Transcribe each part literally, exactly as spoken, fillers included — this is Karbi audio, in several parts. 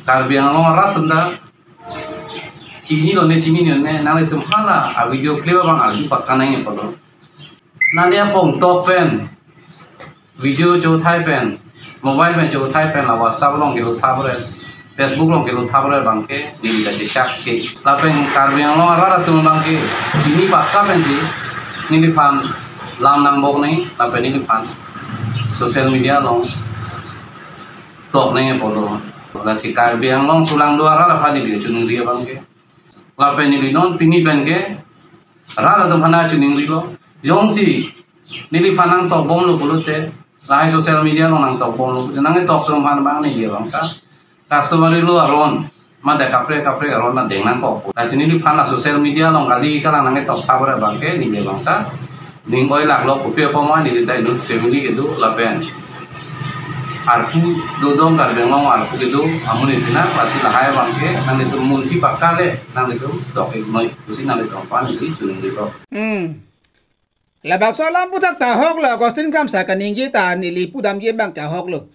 Karbi Anglong arat atum ta chinilo ne chinilo ne, nanglitum hala a video clip abang arju pakka nangji apotlo. Nangli apong tok pen video chothai pen, mobile pen chothai pen, la WhatsApp along kelutha pore, Facebook along kelutha pore abangke neli ta chechak si. Lapen Karbi Anglong arat atum abangke chini pakka pensi neliphan lam nangbok nangji, lapen neliphan social media along tok nangji apotlo. Lasi Karbi Anglong sulang do arat aphan neli chiningri abangke. Lapen neli non pini penke rat atum aphan chiningrilo. Jongsi neliphan nangtokbomlo pulote, lahai social media along nangtokbomlo pulote, nangketok atum aphan abang neli abang ta customary law aron, mate kaprek kaprek aron ta deng nangkok. Lasi neliphan la social media along kali kalang nangketokha pore abangke neli abang ta ning oi laklo, kopi apot ma neli ta inut family kedo lapen arpu dodong, Karbi Anglong arpu kedo amonit pina, lasi lahai abangke nanglitum munsi pakka le nanglitum tok-ik noi pusi nanglitum aphan neli chiningrilo. Hmm. Labangso alam aputhak ta ahoklo, Augustine Kramsa kaningje ta neli pudamji abangke ahoklo.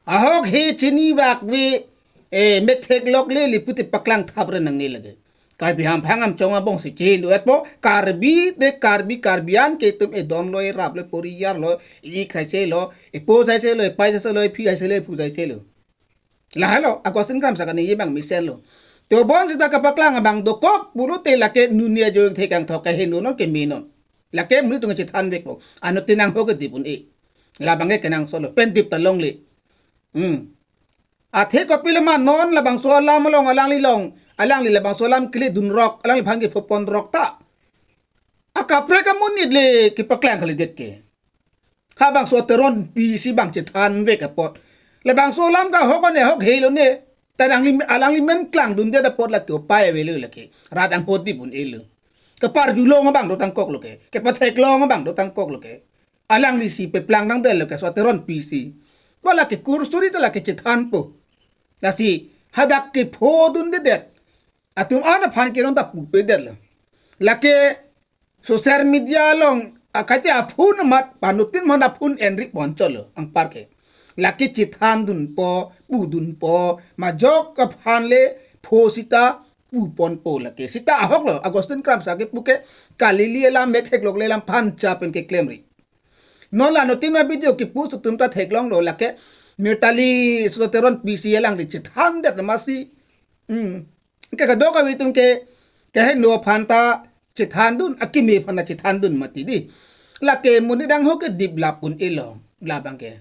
Ahok he chinivak ave, eh, methek lok le le puti paklang thap re nangne lake. Karbi hamphang amchong abongsi chehingno-etpo, Karbi te Karbi, Karbi an ke itum edon lo, erap lo, pori-ar lo, ik thaise lo, epo thaise lo, epai thaise lo, ephi thaise lo, ephu thaise lo. Lahelo, Augustine Kramsa kaningje abang mesenlo. Tobon seta kapaklang abang dokok pulote lake nuni ajoine thekang thok kaheno non keme non. Lake monit atum chethanvekpo. Anuttin nangho kedip un-e. Labangke kenangsotlo. Pen dip ta longle. Hmm. Athe kopilo ma non labangso alam along alangli long, alangli labangso alam kele dunrok, alangliphan kepho ponrok ta akaprek amonit le kepaklang kalidet ke. Habangso Teronpi si abang chethanvek apot, labangso alam ke ahok ne ahok helo ne, ta alangli, alangli men klangdundet apot lake upai avelo lake. Rat angho dip un-elo. Keparjulong abang dotangkoklo ke. Kepatheklong abang dotangkoklo ke. Alanglisi peplang nangdetlo ke so Teronpi si. Ba lake kursuri ta lake chethanpo. Lasi hadak kephodundedet atum an aphan ke non ta pupedetlo. Lake social media along akaite aphun amat panuttin man aphun enri ponchotlo anparke. Lake chethandunpo, pudunpo, majok aphan le pho seta puponpo lake. Seta ahoklo, Augustine Kramsa kepu ke kalili alam, methek lok le alam aphan cha pen keklemri. Non la anuttin avideo kepu atum ta theklonglo lake, Mertali so Teronpi si alangli chethandet masi. Hmm. Ke kadokave atum ke, keheno aphan ta chethandun, akimi aphan ta chethandun mati dei. Lake monit angho kedip lap un-elo, labangke.